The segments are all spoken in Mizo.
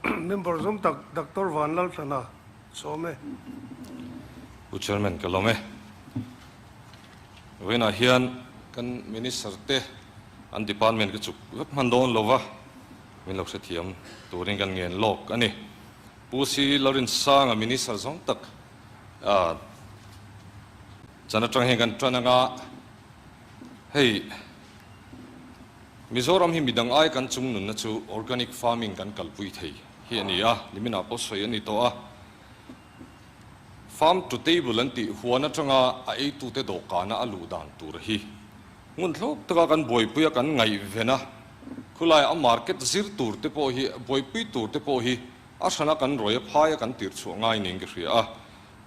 Member zawng tak Doctor Vanlalthlana sawm e. Pu Chairman ka lawm e. Vawiinah hian kan Minister te an department ka chuk vek hman dawn lo va, min lo hrethiam turin kan ngen lawk a ni. Pu Si Lalrinsanga Minister zawng tak chan atang hian kan tan anga hei Mizoram hi midang ai kan chung nunna chu organic farming kan kalpui thei hi a ni a, niminah pawh sawi a ni tawh a. Farm to table an tih huan atanga a eitute dawhkana a luh dan tur hi ngun thlawk taka kan buaipui a kan ngaihven a, khulai a market zir tur te pawh hi buaipui tur te pawh hi a hrana kan rawih a phai a kan tirh chhuah ngai niin ka hria a,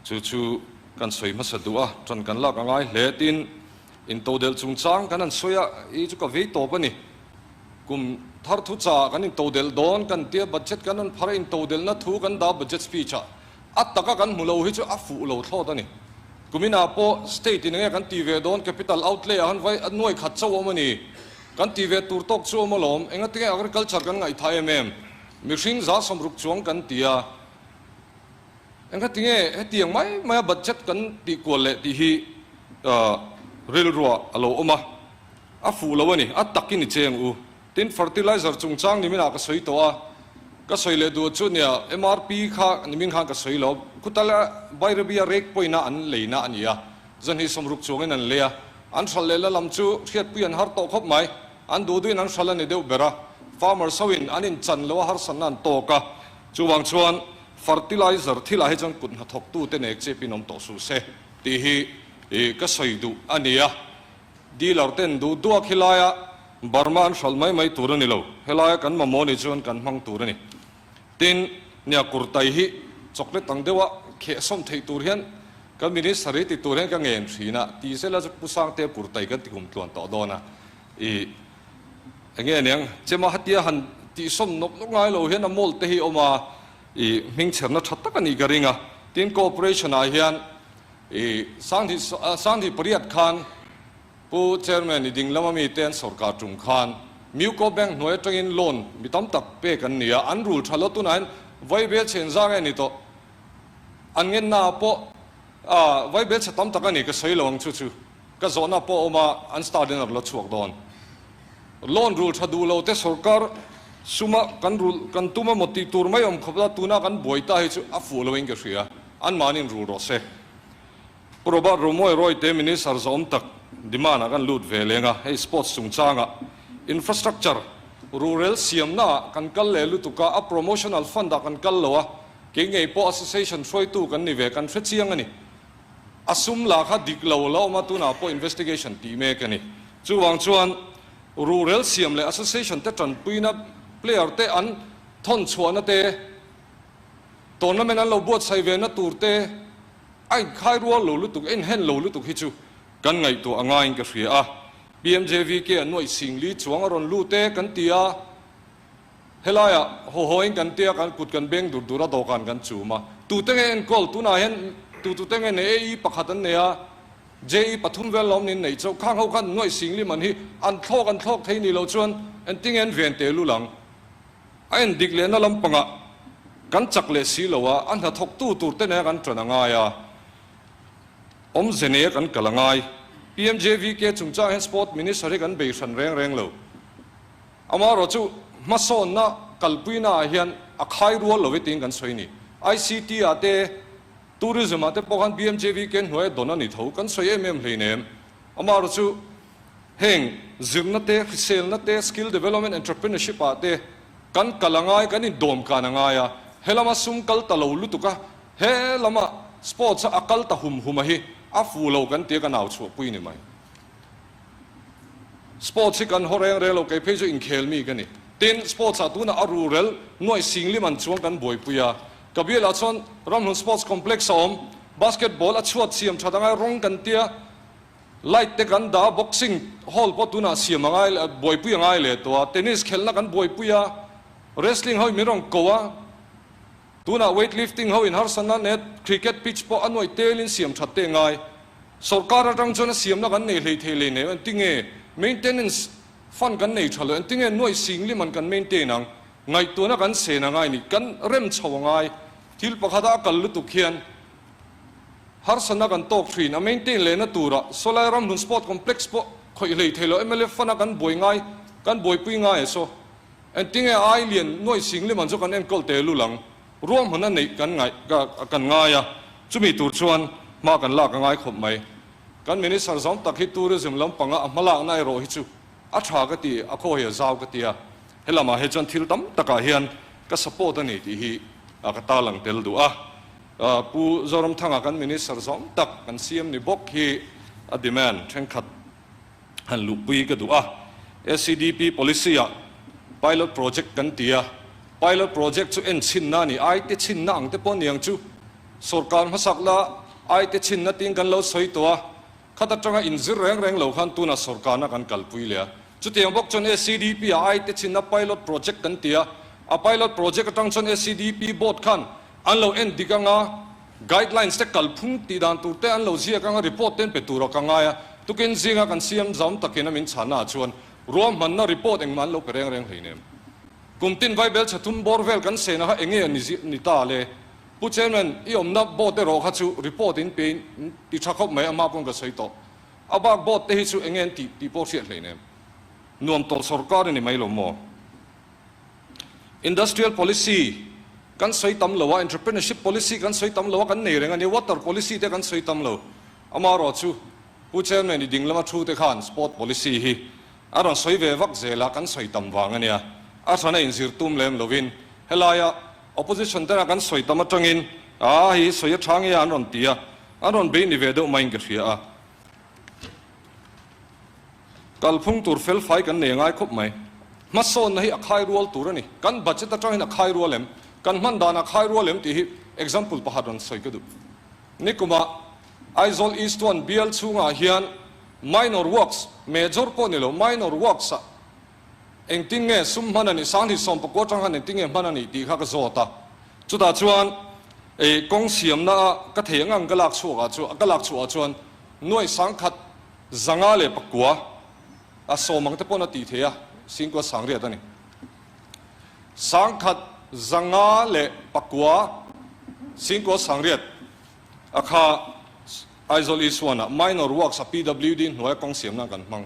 chu chu kan sawi hmasa duh a, tan kan lak a ngai hle tin Intodelh chungchang kan han sawi a, i chu ka vei tawp a ni. Kum thar thu chaah kan intodelh dawn kan tia budget kan rawn phar a, intodelhna thu kan dah budget speech ah a taka kan hmu lo hi chu a fuh lo thlawt a ni. Kuminah pawh state in enge kan ti ve dawn capital outlay ah khan vai a nuai khat chauh awm a ni. Kan ti ve tur tawk chu awm alawm, engatinge agriculture kan ngaihthah em em? Mihring 160 chuang kan ti a. Engkhatinge hetiang mai maia budget kan tih kual leh tih hi rilruah a lo awm a, a fuh lo a ni, a takin i cheng u. Tin, fertilizer chungchang niminah ka sawi tawh a, ka sawi leh duh chu nia MRP kha nimin khan ka sawi lo, khutala Bairabia rate point-a an leina a ni a, 260 chuangin an lei a, an hralh leh la lam chu hriatpui an har tawh khawp mai, an duh duhin an hralh a ni deuh ber a, farmers hoin an inchan lo a harsatna an tawk a, chuvang chuan Fertilizer thilah hi chuan kut hnathawktute nek chep in awm tawh suh se tih hi ka sawi duh a ni a. Dealer ten duh duak helaia Burma an hralh mai mai tur a ni lo, helaia kan mamawh ni chuan kan hmang tur a ni. Tin, nia kurtai hi chocolate ang deuha khehsawm theih tur hian kan minister hi ti tur hian ka ngen thin a, ti zela chu Pu Sangtea kurtai kan ti kum tluan tawh dawn a. I enge aniang chema hatia han tihsawm nawk nawk ngai lo hian a mold te hi awm a, i hmingchherna tha tak a nih ka ring a. Tin cooperation ah hian i Sanghi Sanghi pariat khan Pu Chairman i ding lama mi te an sorkar tum khan Muco Bank hnuai atangin loan mi tam tak pek an ni a, an rul tha lo tunah hian vaibel chhen zang e ni tawh. An ngenna ah pawh vaibel chhe tam tak a ni ka sawi lo ang chu chu. Ka zawhna pawh a awm a, an star dinner la chhuak dawn. Loan rul tha duh lo te sorkar suma kan rul kan tum emaw tih tur mai awm khawp la, tuna kan buai ta hi chu a fuh lo in ka hria, anmahniin rul rawh se. Pu Robert Romoy Royte Minister zawm tak demand ah kan lut ve leng a, hei sports chungchangah infrastructure rurel siamna ah kan kal leh lutuk a, a promotional fund ah kan kal lo a, kei ngei pawh association hruaitu kan ni ve, kan hre chiang a ni. A sum lah kha dik lo la awm a, tunah pawh investigation tih mek a ni. Chuvang chuan rural siam leh association te tanpuina player te an thawn chhuahna te, tournament an lo buatsaih ve na tur te a inkhai rual lo lutuk, a inhen lo lutuk hi chu kan ngaihtuah a ngaiin ka hria a. PMJVK an nuaih sing li chuang a rawn lut e kan ti a. Helaiah haw hawiin kan tia kan kut kan beng dur dur a dawhkan kan chum a, tute nge enkawl tunah hian tu tute nge nei AE pakhat an nei a, JE pathum vel lawm niin nei chauh, khang ho khan nuaih sing lim an hi an thlawk an thlawk thei ni lo chuan engtinge an ven te lul ang. A en dik lehna lampangah kan chak leh si lo a, a hnathawktu tur te nen kan ṭan a ngai a, awmze nei kan kal a ngai. PMJVK chungchang hian Sport Minister hi kan bei hran reng reng lo. Amaherawh chu hmasawnna kalpuina ah hian a khai rual lo e tiin kan sawi a ni. ICT ah te, Tourism ah te pawh khan BMJV ken hnuaia dawn a ni tho, kan sawi em em hleinem. Amaherawh chu heng zirna te, hriselna te, skill development, entrepreneurship ah te kan kal a ngai, kan indawm kan a ngai a. He lama sum kal ta lo lutuk a, he lama sports a a kal ta hum hum a hi a fuh lo kan tia ka nau chhuahpui ni mai. Sports hi kan haw reng reng lo, kei phei chu inkhel mi ka ni. Tin, sports ah tunah a rurel nuaih singlim an chuang kan buaipui a. Ka bialah chuan Ramhlun Sports Complex a awm, basketball a chhuat siam that angai rawng kan tia, light te kan dah a, boxing hall pawh tunah siam angai buaipui angai leh tawh a, tennis khelhna kan buaipui a, wrestling ho in min rawn ko a, tunah weightlifting ho in harsatna net, cricket pitch pawh a nuaih telin siam that te angai. Sorkar atang chuan a siamna kan nei hlei thei lei nei engtinge maintenance fund kan nei tha lo engtinge nuaih sing lim an kan maintain ang? Ngaihtuahna kan sen a ngai ni, kan rem chho a ngai. Thil pakhata a kal lutuk hian harsatna kan tawk thin. A maintain lehna turah sawlai ramhlun sport complex pawh khawih hlei thei lo mla fund a kan buai ngai, kan buaipui ngai a saw. Engtinge ai lian nuai sing liman chu kan enkawl teh lul ang. Ruahmanna neih kan ngaih kan ngai a, chumi tur chuan hma kan lak a ngai khawp mai. Kan Minister zawng tak hi tourism lampanga a hmalakna erawh hi chu a tha ka ti, a khaw hi a zau ka ti a, helamah hi chuan thil tam takah hian ka support a ni tih hi ka tarlang tel duh a. Pu Zoramthanga kan Minister zawng tak kan CM ni bawk hi a demand thenkhat han luhpui ka duh a. SEDP policy-ah pilot project kan ti a, pilot project chu en chhinna a ni, ai te chhinna ang te pawh a ni ang chu. Sorkar hmasak la ai te chhinna tiin kan lo sawi tawh a, khat atanga inzir reng reng lo khan tunah sorkarna kan kalpui leh a. Chutiang bawk chuan SEDP-ah ai te chhinna pilot project kan ti a, a pilot project atang chuan SEDP board khan an lo en dik anga, Guidelines te kalphung tih dan tur te an lo ziak anga report te an pe tur a ka ngai a, tukin zinga kan siam zam takin a min chhanna ah chuan ruahmanna report engmah an lo pe reng reng hleinem. Kum tin Vaibel chhathum bawr vel kan sena kha enge a ni ni ta le? Pu Chairman, i awmna board erawh kha chu report in pe in ti tha khawp mai ama pawn ka sawi tawh. A bak board te hi chu enge an tih tih pawh hriat hleinem. Nuam tawh sorkar i ni mai lo maw? Industrial policy kan sawi tam lo a, entrepreneurship policy kan sawi tam lo a, kan nei reng a ni. Water policy te kan sawi tam lo. Amaherawh chu Pu Chairman i ding lama thu te khan sport policy hi a rawn sawi ve vak zel a, kan sawi tam vang a nia. A hran a inzir tum lem lovin helaia opposition tena kan sawi tam atangin a hi sawi a tha nge a an rawn ti a, an rawn bei ni ve deuh maiin ka hria a. Kalphung tur felfai kan nei ngai khawp mai. Hmasawnna hi a khai rual tur a ni. Kan budget atangin a khai rual em? Kan hman dan a khai rual em tih hi example pakhat rawn sawi ka duh. Nikumah Aizawl East One bial chhungah hian minor works, major pawh ni lo, minor works ah engtin nge sum hman a nih, Sanghnih 19 atang khan engtin nge hman a nih tih kha ka zawt a. Chutah chuan kawng siamna a ka thei ang ang ka lak chhuak ah chu ka lak chhuah ah chuan nuaih sangkhat 509 a sawm ang te pawn a tih theih a, singkua sangriat a ni. 509 singkua sangriat a kha Aizawl Isuana minor works a PWD hnuaia kawng siamna kan hmang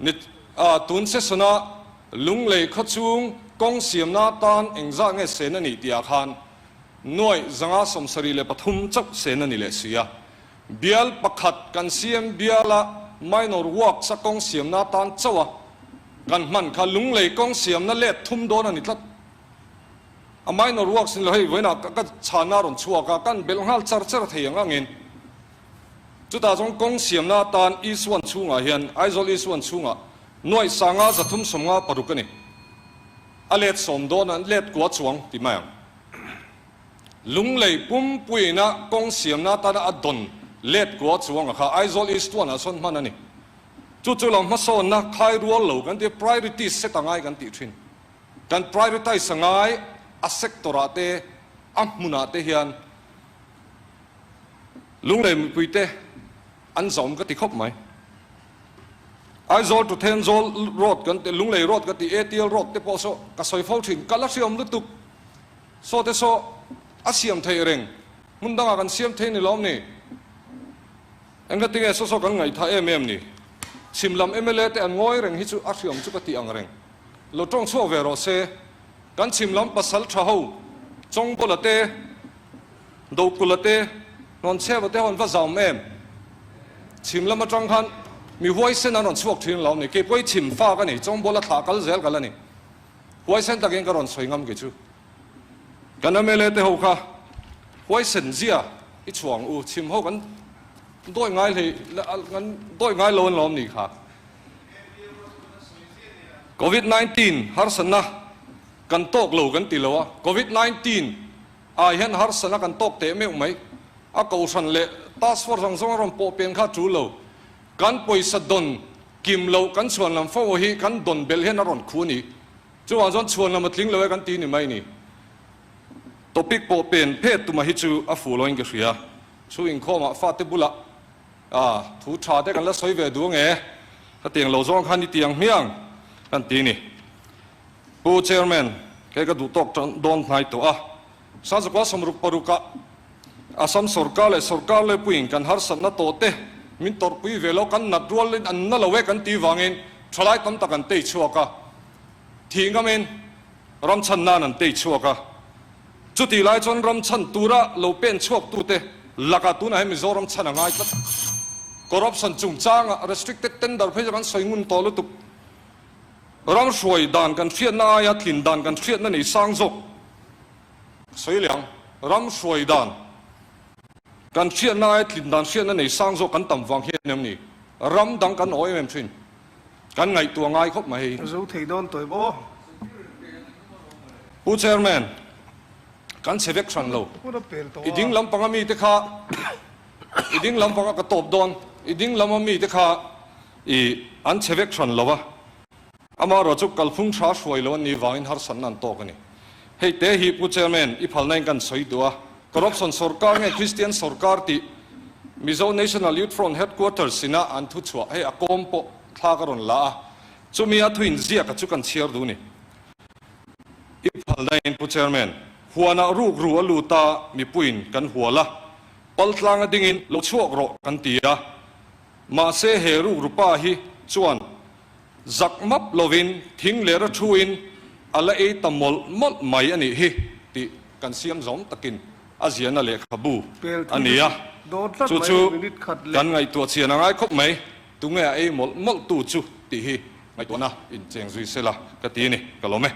ni a, tun session a Lunglei khawchhung kawng siamna atan engzah nge sen a nih tihah khan nuaih 573 chauh sen a ni leh si a. Bial pakhat kan siam biala minor works a kawng siamna atan chauh a kan hman kha Lunglei kawng siamna let thum dawn a ni tlat. A minor works ni lo hei vawiinah ka chhanna rawn chhuak a, kan belh nghal char char thei ang angin chutah chuan kawng siamna atan East One chhungah hian Aizawl East One chhungah nuaih sanga 356 a ni. A let sawm dawn a, let kua chuang ti mai ang. Lunglei pumpuiina kawng siamna atana a dawn let kua chuanga kha Aizawl East One ah sawn hman a ni. Chu chu lo hmasawnna khai rual lo kan ti a, priorities set a ngai kan tih thin. Kan prioritize a ngai a sector ah te a hmun ah te hian Lunglei mipuite an zawm ka ti khawp mai. Aizawl to Thenzawl road kan ti, Lunglei road ka ti, ATL road te pawh saw ka sawi fo thin, kal a hriawm lutuk. Saw te saw a siam theih reng, hmun dangah kan siam thei ni lawm ni? Engati nge saw saw kan ngaihthah em em ni? Chhim lam mla te an ngawi reng hi chu a hriawm chu ka tih ang reng. Lo tawng chhuak ve rawh se. Kan chhim lam pasal tha ho, Chawngbawla te, Dokula te, Hnawnchheva te ho an va zam em? Chhim lam atang khan mi huaisen an rawn chhuak thin lawm ni? Keipawh hi chhim fa ka ni, Chawngbawla thlah kal zel ka la ni. Huaisen takin ka rawn sawi ngam kei chu. Kan mla te ho kha huaisen zia i chhuang u, chhim ho kan dawi ngai hlei kan dawi ngai lo an lawm ni kha. Covid 19 harsatna kan tawk lo kan ti lo a, Covid 19 ah hian harsatna kan tawk teh meuh mai. A kohhran leh task force ang zawng a rawn pawh pen kha a tul lo. Kan pawisa dawn kim loh kan chhuan lam fo hi kan dawn belh hian a rawn khu a ni. Chuvang chuan chhuan lam a tling lo e kan ti ni mai ni. Topic pawh pen phet tuma hi chu a fuh loin ka hria. Chu inkhawmah fate bulah a thu tha te kan la sawi ve duh ange. Ka tiang lo zawng khan i tiang hmiang kan ti ni. Pu Chairman. Kei ka duh tawk tan dawn hnai tawh a. Sazakua 66 ah Assam sorkar leh sorkar lepuiin kan harsatna tawh te min tawrhpui ve lo, kan nat rualin an na lo e kan tih vangin thalai tam tak an tei chhuak a, thih ngamin ram chhan nan an tei chhuak a. Chutih lai chuan ram chhan tura lo pen chhuak tute lakah tunah hian Mizoram chhan a ngai tlat. Corruption chungchanga restricted tender phei chu kan sawi ngun tawh lutuk. Ram hruai dan kan hriatna aia tlin dan kan hriatna nei sang zawk sawi leh ang. Ram hruai dan kan hriatna aia tlin dan hriatna nei sang zawk kan tam vang hian em ni? Ram dang kan aw em em thin. Kan ngaihtuah ngai khawp mai hei. Zo thei dawn tawih maw? Pu Chairman, kan chhe vek hran lo. I ding lampanga mite kha, i ding lampanga ka tawp dawn, i ding lama mite kha i an chhe vek hran lo a. Amaherawh chu kalphung tha hruai lo an nih vangin harsatna an tawk a ni. Hei te hi Pu Chairman, i phalna in kan sawi duh a, Corruption sorkar nge Christian sorkar tih Mizo National Youth Front Headquarters ina an thu chhuah hei a kawm pawh thla ka rawn la a, chumi a thuin ziaka chu kan chhiar duh ni. I phalna in Pu Chairman, huanah ruk ru a lut a, mipuiin kan hual a, pal tlang a dingin lo chhuak rawh kan ti a, mahse he ruk ru pa hi chuan Zak map lovin thing leh ra thuin a la ei ta mawlh mawlh mai a nih hi tih kan siam zawm takin a ziahna lehkhabu a ni a, chu chu kan ngaihtuah chian a ngai khawp mai, tunge a ei mawlh mawlh tu chu tih hi ngaihtuahna incheng zui sela ka ti a ni, ka lawm e.